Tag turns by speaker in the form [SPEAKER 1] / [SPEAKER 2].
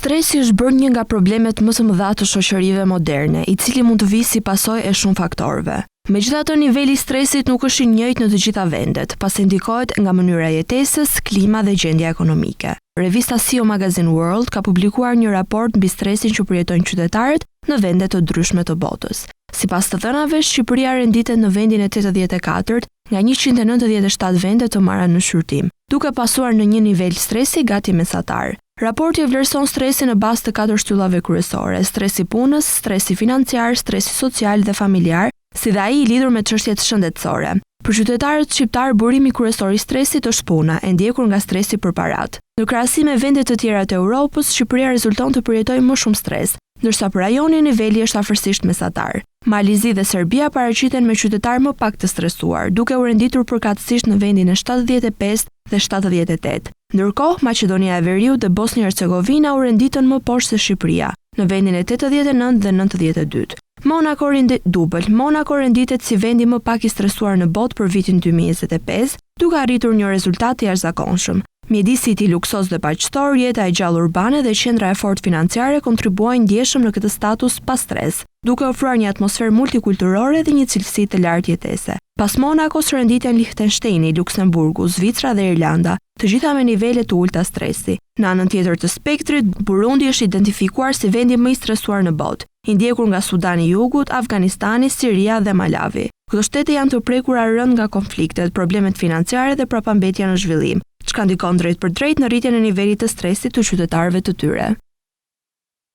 [SPEAKER 1] Stresi është bërë një nga problemet më të mëdha të shoqërive moderne, i cili mund të vijë si pasojë e shumë faktorëve. Megjithatë, niveli i stresit nuk është i njëjtë në të gjitha vendet, pasi ndikohet nga mënyra e jetesës, klima dhe gjendja ekonomike. Revista CEO Magazine World ka publikuar një raport mbi stresin që përjetojnë qytetarët në vende të ndryshme të botës. Sipas të dhënave, Shqipëria renditet në vendin e 84 nga 197 vende të marra në shqyrtim, duke pasuar në një nivel stresi gati mesatar. Raporti e vlerëson stresin në bazë të katër shtyllave kryesore: stresi i punës, stresi financiar, stresi social dhe familjar, si dhe ai i lidhur me çështjet shëndetësore. Për qytetarët shqiptarë, burimi kryesor i stresit është puna, e ndjekur nga stresi për paratë. Në krahasim me vende të tjera të Europës, Shqipëria rezulton të përjetojë më shumë stres, ndërsa për rajonin niveli është afërsisht mesatar. Mali i Zi dhe Serbia paraqiten me qytetarë më pak të stresuar, duke u renditur përkatësisht në vendin e 75 dhe 78. Ndërkohë, Maqedonia e Veriut dhe Bosnjë-Hercegovina u renditën më poshtë se Shqipëria, në vendin e 89 dhe 92. Monaco rendi dubël. Monaco renditet si vendi më pak i stresuar në botë për vitin 2025, duke arritur një rezultat të jashtëzakonshëm. Mjedisi i tij luksoz dhe paqësor, jeta e gjallë urbane dhe qendra e fortë financiare kontribuojnë ndjeshëm në këtë status pa stres, duke ofruar një atmosferë multikulturore dhe një cilësi të lartë jetese. Pas Monakos renditen Liechtensteini, Luksemburgu, Zvicra dhe Irlanda, të gjitha me nivele të ulta stresi. Në anën tjetër të spektrit, Burundi është identifikuar si vendi më i stresuar në botë, i ndjekur nga Sudani i Jugut, Afganistani, Siria dhe Malawi. Këto shtete janë të prekura rënd nga konfliktet, problemet financiare dhe prapambetja në zhvillim, çka ndikon drejtpërdrejt në rritjen e nivelit të stresit të qytetarëve të tyre.